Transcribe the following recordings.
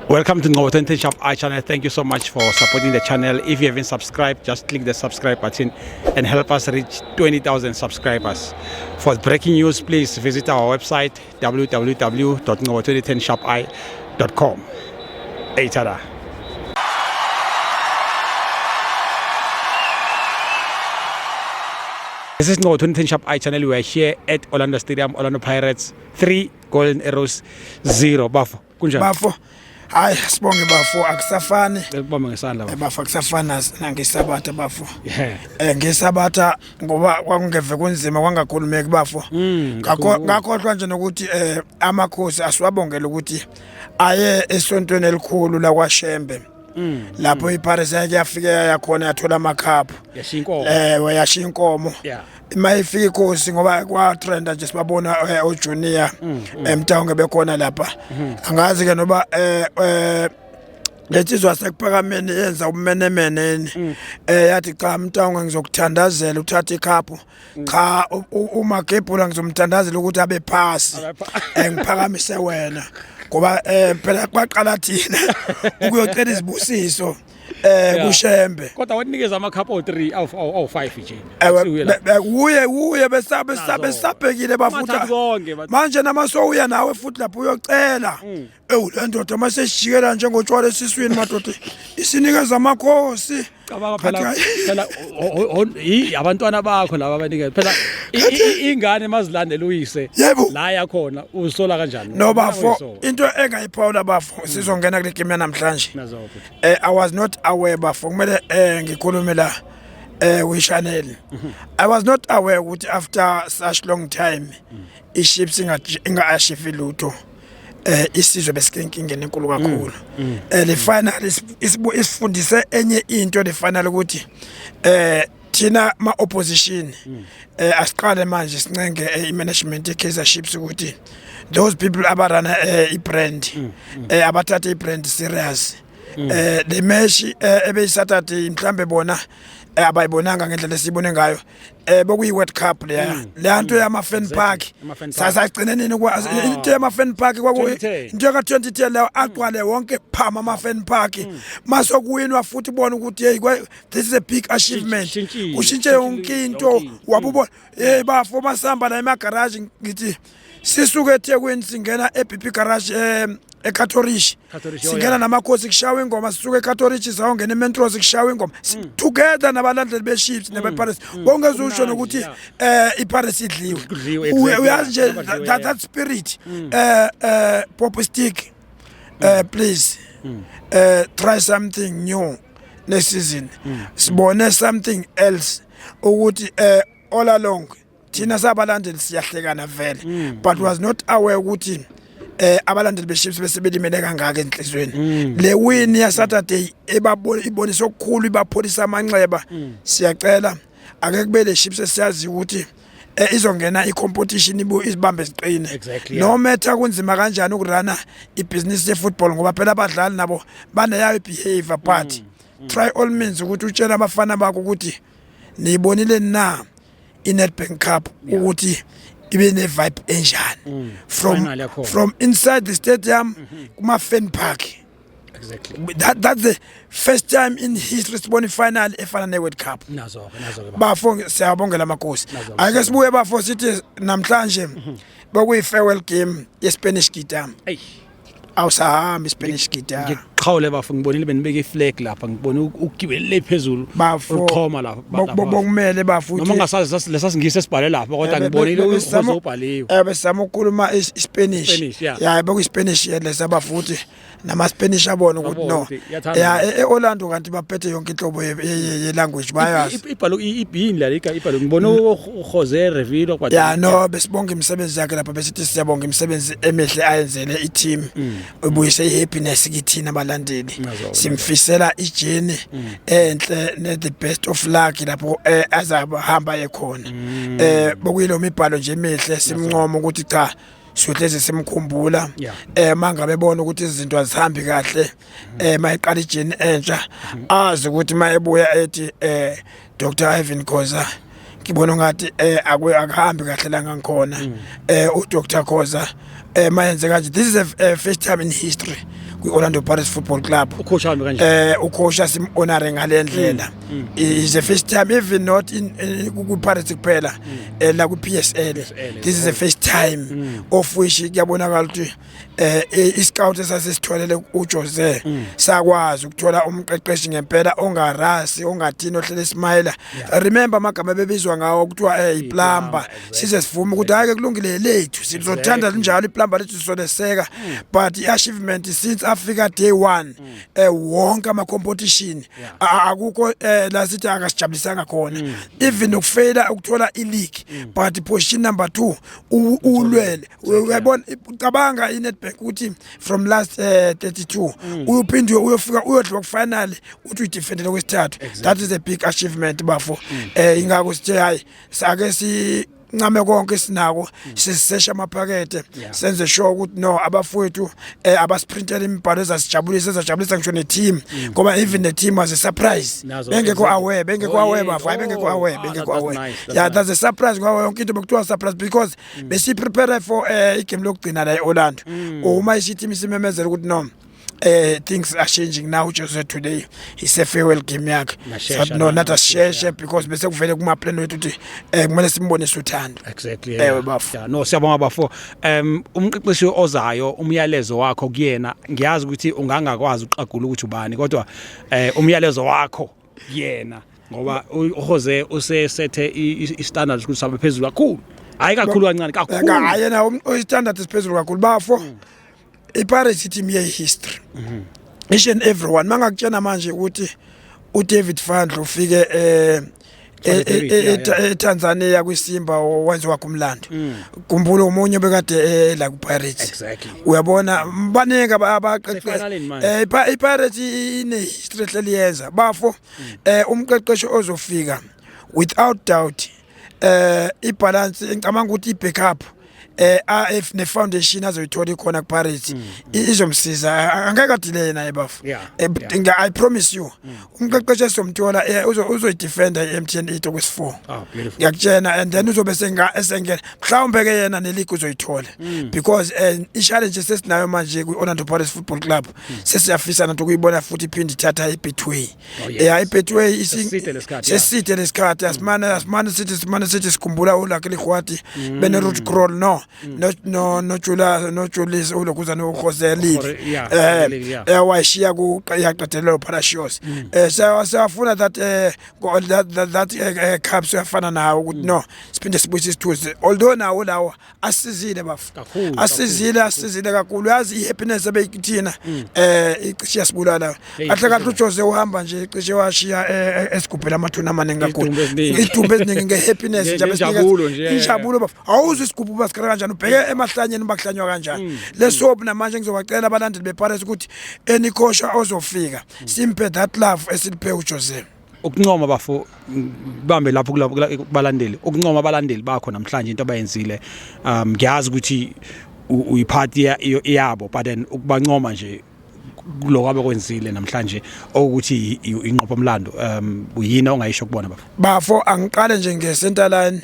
Welcome to Ngcobo 20 Sharp Eye channel. Thank you so much for supporting the channel. If you haven't subscribed, just click the subscribe button and help us reach 20,000 subscribers. For breaking news, please visit our website www.ngcobo2010sharpeye.com. Hey, tada. This is Ngcobo 2010 Sharp Eye channel. We are here at Orlando Stadium, Orlando Pirates 3, Golden Arrows 0. Bafo, kunjani? Bafo, hayi, sibonge bafo, akusafani. Ngikubamba ngesandla bafo. Bafo, akusafani nangesabatha bafo. Yeah. Ngesabatha ngoba kwakungeve kunzima, kwangakhulumeki bafo. Kakhulu. Ngakhohlwa nje nokuthi amakhosi asiwabongele ukuthi aye esontweni elikhulu la kwaShembe. Lapho iParis yake yafika yakhona, yathola amakhaphu. Yashiya inkomo. Wayashiya inkomo. Mayifika inkosi, ngoba kwa trenda nje sibabona oJunior emtawonge bekhona lapha. Angazi ke noba letsizwa sekuphakameni yenza umenemene yathi, "Cha Mtawonge, ngizokuthandazela uthathe ikhaphu. Cha, uMagebhula ngizomthandazela ukuthi abe phasi, ngiphakamise wena," ngoba phela kwaqala thina ukuyocela izibusiso kuShembe. Kodwa wanikeza amakhaphu awu-3, awu-5 nje. Ewe, Akusiwuye la. kuye besabe Nazo. sabe sabhekile bafutha. Bathatha konke Manje namasowuya nawe futhi lapho uyocela, ewu, le ndoda masesijikela njengotshwala esiswini, madoda, isinikeza amakhosi. Cabanga phela. Khathi Phela abantwana bakho laba abanikeza phela ingane mazilandela uyise. Yebo. La yakhona usola kanjani? No bafo, Uyisola. into engayiphawula bafo, sizongena kule game yanamhlanje. Nazo futhi. I was not aware bafo, kumele ngikhulume la kwi-channel. I was not aware ukuthi after such long time iChiefs inga-achieve lutho, isizwe besikenkingeni enkulu kakhulu. Le final isifundise enye into, le final, ukuthi thina ma opposition asiqale manje sincenge i-management ye-Kaizer Chiefs ukuthi those people abarana i-brand abathathe i-brand serious. Le match ebeyiSaturday, mhlambe bona abayibonanga ngendlela esiyibone ngayo. Bokuyi World Cup leya, le nto yama fan park. Ama-fan park. Sasagcine nini into yama fan park kwaku 2010. Into ka 2010 leyo, agcwale wonke phama ama fan park masokuwinwa futhi, bona ukuthi hey, this is a big achievement. Shintshile, Kushintshe yonke into. Yonke into. Wabubona, hey bafo, masihamba la emagaraji, ngithi sisuke eThekwini singena eBP garage eKatorish. Cato Ridge, oh, Singena namakhosi, kushawa ingoma. Sisuke eCato Ridge sayongena eMontrose, kushawa ingoma. Together nabalandeli beChiefs nebePirates, bongezusho Kumnandi, nokuthi iPirates idliwe. Kudliwe, exactly, Uyazi nje Badliwe, that spirit. Pop Stick, please try something new next season, sibone something else, ukuthi all along thina sabalandeli siyahlekana vele, but was not aware ukuthi abalandeli beChiefs bese belimele kangaka enhlizweni. Le win ya Saturday ebabona ibonisa okukhulu, ibapholisa amanxeba. Siyacela ake kube le Chiefs esiyazi ukuthi izongena i-competition ibu izibambe ziqine. No matter kunzima kanjani ukurana ibhizinisi ye-football, ngoba phela abadlali nabo baneyayo i-behavior, but try all means ukuthi utshele abafana bakho ukuthi niyibonile na i-Nedbank Cup ukuthi ibe ne-vibe enjani from Final yakhona. From inside the stadium kuma-fan park. That's the first time in history sibona i-final efana ne-World Cup. Nazo ke, nazo ke baba. Bafo, siyabongela amakhosi. Nazo-ke, Ake sibuye bafo, sithi namhlanje bekuyi-farewell game ye-Spanish guitar. Eyi. Awusahambi i-Spanish guitar. Ngiqhawule bafo, ngibonile benibeka iflag lapha, ngibone ukugibelele phezulu. Bafo, Uxhoma lapha. Bokumele bafo Noma uthi ngasazi lesasingisi esibhale lapha, kodwa ngibonile uhoze ubhaliwe. Besizama ukukhuluma iSpanish. Spanish, yeah. Ya, bekuyi-Spanish lesa futhi nama-Spanish abona ukuthi Babona no ukuthi iyathanda. Ya, e-Orlando kanti baphethe yonke inhlobo ye-language, bayazi. Ibhalo ibhini la ibhalo, ngibone uJose Revilo kwa. Ya, no, besibonga imisebenzi yakhe lapha, besithi siyabonga imisebenzi emihle ayenzele i-team, ubuyise i-happiness kithina abalandeli. Nazo-ke. Simfisela ijourney enhle ne the best of luck lapho azahamba ekhona. Bokuyilo mibhalo nje emihle, simncoma ukuthi cha, siyohlezi simkhumbula. Mangabe bona ukuthi izinto azihambi kahle, mayiqala ijourney entsha, azi ukuthi mayebuya ethi, "Dr Irvin Khoza, ngibona ngathi akuhambi kahle la ngikhona." UDr Khoza mayenze kanje, this is a first time in history kwi-Orlando Pirates Football Club. Ucoach wami kanje. Ucoach asim-honore ngale ndlela. Is the first time, even not in ku-Pirates kuphela, la ku-PSL. PSL. This is the first time of which kuyabonakala ukuthi i-scout esasisitholele uJose sakwazi ukuthola umqeqeshi ngempela ongarasi, ongathini, ohlele smile. Remember amagama bebizwa ngawo kuthiwa iplumber. Size sivume ukuthi hayi ke, kulungile, lethu sizothanda linjalo iplumber lethu, sizoleseka. But i-achievement since afika day one, wonke ama competition, akukho la sithi akasijabulisanga khona, even ukufeyila ukuthola i-league, but position number 2 ulwele. Uyabona, ucabanga i-Nedbank ukuthi from last 32 uyophinde uyofika uyodliwa ku-final, uthi uyidefendele kwesithathu. That is a big achievement, bafo. Ingakho sithe hayi, sake si ncame konke sinako, sisesha amaphakethe, senze sure ukuthi no, abafowethu abasiprintela imibhalo ezasijabulisa, ezajabulisa ngisho ne-team, ngoba even the team was a surprise. Nazo, Bengekho aware, bengekho aware, bafo, hayi, bengekho aware, bengekho that's aware. nice, that's Yeah, nice. that's a surprise, ngoba yonke into bekuthiwa surprise because besi-prepare for igame lokugcina la e-Orlando. Uma isithi isimemezela ukuthi no, things are changing now, Jose today is a farewell game yakhe. Nashesha Sathi no, na- nathi asisheshe because bese kuvele kuma plan wethu ukuthi kumele simbonise uthando. Ewe, bafo. Yeah, no, siyabonga bafo. Umqeqeshi ozayo, umyalezo wakho kuyena, ngiyazi ukuthi ungangakwazi uqagula ukuthi ubani, kodwa umyalezo wakho kuyena, ngoba uJose usesethe i-standards ukuthi sabe phezulu kakhulu. Hayi kakhulu kancane, kakhulu. Hayi, yena i-standard isiphezulu kakhulu, bafo. I-Pirates team ye-history, each and everyone mangakutshena manje ukuthi uDavid Fandlo ufike David, eTanzania kwiSimba, wenza wakhe umlando. Khumbula omunye bekade la kuPirates. Uyabona, baningi abaqeqeshi. Sefinalini manje. iPirates ine history ehleli yenza, bafo. Umqeqeshi ozofika, without doubt, ibalance, ngicabanga ukuthi i-backup AF ne foundation azoyithola ikhona kuPirates izomsiza, angeke adelay naye, bafo. I promise you, umqeqeshi esomthola uzoyidefenda i-MTN 8 okwesi4. Ah, beautiful. Ngiyakutshena, and then uzobe senga esengena mhlawumbe ke yena ne-league uzoyithola, because i-challenge sesinayo manje kwi-Orlando Pirates Football Club, sesiyafisa nathi ukuyibona futhi iphinde ithatha i-Betway. Yeah, i-Betway. Seside lesikhathi, yeah. Seside lesikhathi. Asimane sithi, simane sithi sikhumbula uLucky Lekgwathi bene Ruud Krol, no Jula, no Julius ulokuza no Jose Lille. Jose Lille, yeah. Wayishiya ku yaqedelela uPalacios. Siyafuna that that cup, siyafana nawo ukuthi no, siphinde sibuyise isithuzi, although nawo lawo asizile, bafo. Kakhulu. Asizile kakhulu. Yazi i-happiness ebeyikuthina icishe yasibulala. Hey, Kahle kahle uJose uhamba nje cishe washiya esigubhela amathuna amaningi kakhulu. Izidumbu eziningi. Izidumbu eziningi nge-happiness nje Ngenjabulo nje, yeah. Injabulo, bafo. Awuzwe isigubhu basikhala kanjani, ubheke emahlanyeni bakuhlanywa kanjani. Lesobu namanje ngizobacela abalandeli bePirates ukuthi any coach ozofika simphe that love esiliphe uJose. Ukuncoma, bafo, bambe lapho kubalandeli, ukuncoma abalandeli bakho namhlanje into abayenzile. Ngiyazi ukuthi uyiphathi yabo, but then ukubancoma nje kuloko abekwenzile namhlanje, okuthi inqopha umlando, uyini ongayisho kubona, bafo? Bafo, angiqale nje nge-center line,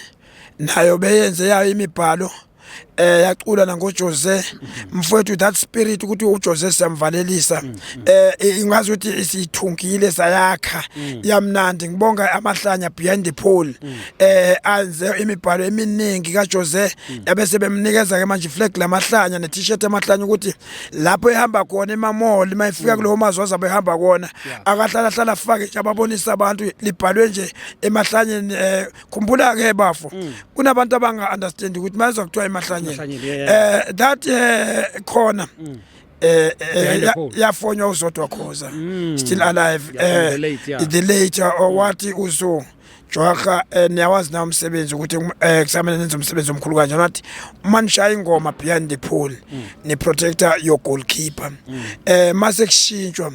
nayo beyenze yayo imibhalo, yacula nangoJose mfowethu, that spirit ukuthi uJose siyamvalelisa, ingazi ukuthi isithungile sayakha yamnandi. Ngibonga amahlanya behind the pole, anze imibhalo eminingi kaJose, yabese bemnikeza ke manje flag lamahlanya ne t-shirt amahlanya, ukuthi lapho ehamba khona ema-mall, mayifika kulowo mazwe azabe ehamba kona, akahlala hlala afake nje, ababonisa abantu libhalwe nje emahlanyeni. Khumbula ke bafo, kunabantu abanga understand ukuthi mayizwa kuthiwa emahlanyeni. Emahlanyeni, yeah. That khona Behind the pole. yafonywa uZodwa Khoza, still alive. Yeah, the late, yeah. The late, wathi uzo Jwaha, niyawazi na umsebenzi ukuthi kusamele nenze umsebenzi omkhulu kanjani. Wathi uma nishaya ingoma behind the pole, ni protector your goalkeeper, mase kushintshwa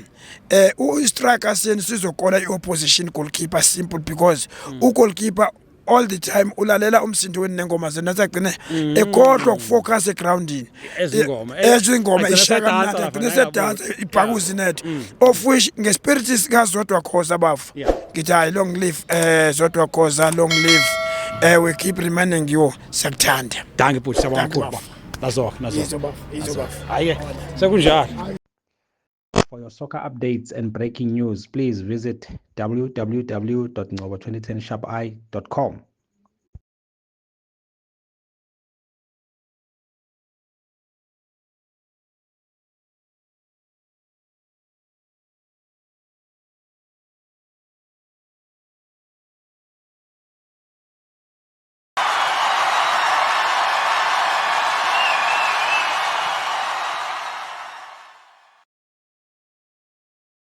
u striker seni sizokola i-opposition goalkeeper, simple, because u goalkeeper all the time ulalela umsindo weni nengoma zenu, nasagcine ekhohlwa ukufocus egroundini. Ezingoma. Ezingoma. Agcine Ishaka sedansa mnandi, lapha, agcine naye. sedansa ibhakuzi net, of which ngespirit sikaZodwa Khoza, bafo, ngithi hayi, long live Zodwa Khoza, long live. We keep reminding you, siyakuthanda. Dankie bhuti, siyabonga Dankie, kakhulu. bafo. Nazo nazo. Yizo bafo, yizo bafo. Hayi, sekunjalo. For your soccer updates and breaking news, please visit www.ngcobo2010sharpi.com.